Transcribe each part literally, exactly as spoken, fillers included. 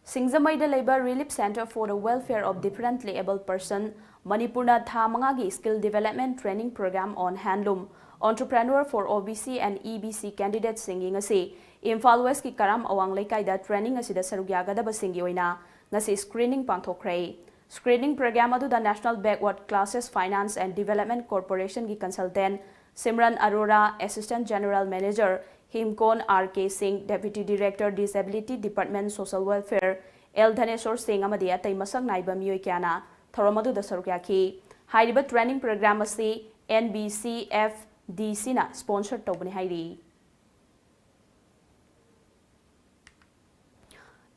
ꯁꯤꯡꯖꯃꯩꯗ ꯂꯩꯕ Relief Centre for the Welfare of Differently Abled Person ꯃꯅꯤꯄꯨꯔꯅ ꯊꯥ ꯃꯉꯥꯒꯤ Skill Development Training Programme on Handloom, Entrepreneur for O B C and E B C candidatesꯁꯤꯡꯒꯤ ꯉꯁꯤ ꯏꯝꯐꯥꯜ ꯋꯦꯁꯀꯤ ꯀꯔꯥꯝ ꯑꯋꯥꯡ ꯂꯩꯀꯥꯏꯗ training ꯑꯁꯤꯗ ꯁꯔꯨꯛ ꯌꯥꯒꯗꯕꯁꯤꯡꯒꯤ ꯑꯣꯏꯅ ꯉꯁꯤ screening ꯄꯥꯡꯊꯣꯛꯈ꯭ꯔꯦ꯫ Screening programme ꯑꯗꯨꯗ National Backward Classes Finance and Development Corporationꯒꯤ consultant ꯁꯤꯝꯔꯟ ꯑꯔꯣꯔꯥ, Assistant General Manager ꯍꯤꯝꯀꯣꯟ R K Singh, Deputy Director Disability Department Social Welfare L Dhaneswar Singh ꯑꯃꯗꯤ ꯑꯇꯩ ꯃꯁꯛ ꯅꯥꯏꯕ ꯃꯤꯑꯣꯏ ꯀꯌꯥꯅ ꯊꯧꯔꯝ ꯑꯗꯨꯗ ꯁꯔꯨꯛ ꯌꯥꯈꯤ꯫ ꯍꯥꯏꯔꯤꯕ training programme ꯑꯁꯤ N B C F D Cꯅ sponsor ꯇꯧꯕꯅꯤ ꯍꯥꯏꯔꯤ꯫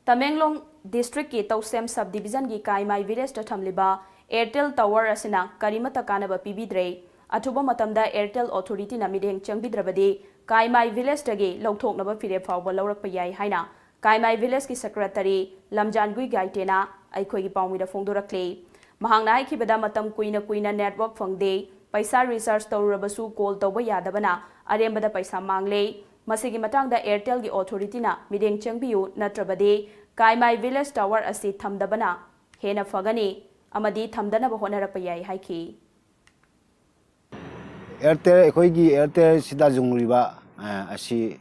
ꯇꯃꯦꯡꯂꯣꯡ districtꯀꯤ ꯇꯧꯁꯦꯝ sub divisionꯒꯤ ꯀꯥꯏꯃꯥꯏ villageꯇ ꯊꯝꯂꯤꯕ Airtel tower ꯑꯁꯤꯅ ꯀꯔꯤꯃꯠꯇ ꯀꯥꯟꯅꯕ ꯄꯤꯕꯤꯗ꯭ꯔꯦ꯫ ꯑꯊꯨꯕ ꯃꯇꯝꯗ Airtel authorityꯅ ꯃꯤꯠꯌꯦꯡ ꯆꯪꯕꯤꯗ꯭ꯔꯕꯗꯤ ꯀꯥꯏꯃꯥꯏ villageꯇꯒꯤ ꯂꯧꯊꯣꯛꯅꯕ ꯐꯤꯔꯦꯞ ꯐꯥꯎꯕ ꯂꯧꯔꯛꯄ ꯌꯥꯏ ꯍꯥꯏꯅ ꯀꯥꯏꯃꯥꯏ villageꯀꯤ secretary ꯂꯝꯖꯥꯟꯒꯨꯏ ꯒꯥꯏꯇꯦꯅ ꯑꯩꯈꯣꯏꯒꯤ ꯄꯥꯎꯃꯤꯗ ꯐꯣꯡꯗꯣꯔꯛꯂꯤ꯫ ꯃꯍꯥꯛꯅ ꯍꯥꯏꯈꯤꯕꯗ ꯃꯇꯝ ꯀꯨꯏꯅ ꯀꯨꯏꯅ network ꯐꯪꯗꯦ, ꯄꯩꯁꯥ recharge ꯇꯧꯔꯨꯔꯕꯁꯨ call ꯇꯧꯕ ꯌꯥꯗꯕꯅ ꯑꯔꯦꯝꯕꯗ ꯄꯩꯁꯥ ꯃꯥꯡꯂꯦ꯫ ꯃꯁꯤꯒꯤ ꯃꯇꯥꯡꯗ Airtelꯒꯤ authorityꯅ ꯃꯤꯠꯌꯦꯡ ꯆꯪꯕꯤꯌꯨ, ꯅꯠꯇ꯭ꯔꯕꯗꯤ ꯀꯥꯏꯃꯥꯏ village tower ꯑꯁꯤ ꯊꯝꯗꯕꯅ ꯍꯦꯟꯅ ꯐꯒꯅꯤ ꯑꯃꯗꯤ ꯊꯝꯗꯅꯕ ꯍꯣꯠꯅꯔꯛꯄ ꯌꯥꯏ ꯍꯥꯏꯈꯤ꯫ Airtel, ꯑꯩꯈꯣꯏꯒꯤ Airtelꯁꯤꯗ ꯌꯨꯡꯂꯤꯕ ꯑ, ꯑꯁꯤ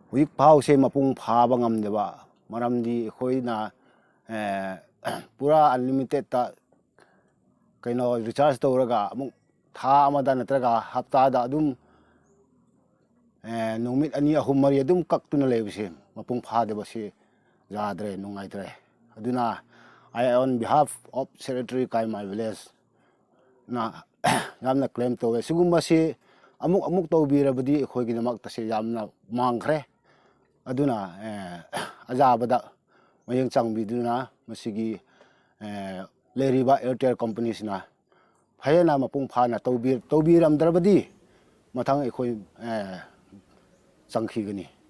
ꯍꯧꯖꯤꯛ ꯐꯥꯎꯁꯦ ꯃꯄꯨꯡ ꯐꯥꯕ ꯉꯝꯗꯕ ꯃꯔꯝꯗꯤ ꯑꯩꯈꯣꯏꯅ ꯑ, ꯄꯨꯔꯥ unlimitedꯇ ꯀꯩꯅꯣ recharge ꯇꯧꯔꯒ ꯑꯃꯨꯛ ꯊꯥ ꯑꯃꯗ ꯅꯠꯇ꯭ꯔꯒ ꯍꯞꯇꯥꯗ ꯑꯗꯨꯝ ꯑ, ꯅꯨꯃꯤꯠ ꯑꯅꯤ ꯑꯍꯨꯝ ꯃꯔꯤ ꯑꯗꯨꯝ ꯀꯛꯇꯨꯅ ꯂꯩꯕꯁꯦ ꯃꯄꯨꯡ ꯐꯥꯗꯕꯁꯤ ꯌꯥꯗ꯭ꯔꯦ, ꯅꯨꯡꯉꯥꯏꯇ꯭ꯔꯦ꯫ ꯑꯗꯨꯅ I on behalf of Secretary Kaimai Village ꯅ ꯌꯥꯝꯅ claim ꯇꯧꯋꯦ꯫ ꯁꯤꯒꯨꯝꯕꯁꯤ ꯑꯃꯨꯛ ꯑꯃꯨꯛ ꯇꯧꯕꯤꯔꯕꯗꯤ ꯑꯩꯈꯣꯏꯒꯤꯗꯃꯛꯇꯁꯦ ꯌꯥꯝꯅ ꯃꯥꯡꯈ꯭ꯔꯦ꯫ ꯑꯗꯨꯅ ꯑ, ꯑꯌꯥꯕꯗ ꯃꯤꯠꯌꯦꯡ ꯆꯪꯕꯤꯗꯨꯅ ꯃꯁꯤꯒꯤ ꯑ, ꯂꯩꯔꯤꯕ Airtel companyꯁꯤꯅ ꯐꯖꯅ ꯃꯄꯨꯡ ꯐꯥꯅ ꯇꯧꯕꯤ ꯇꯧꯕꯤꯔꯝꯗ꯭ꯔꯕꯗꯤ ꯃꯊꯪ ꯑꯩꯈꯣꯏ ꯑ, ꯆꯪꯈꯤꯒꯅꯤ꯫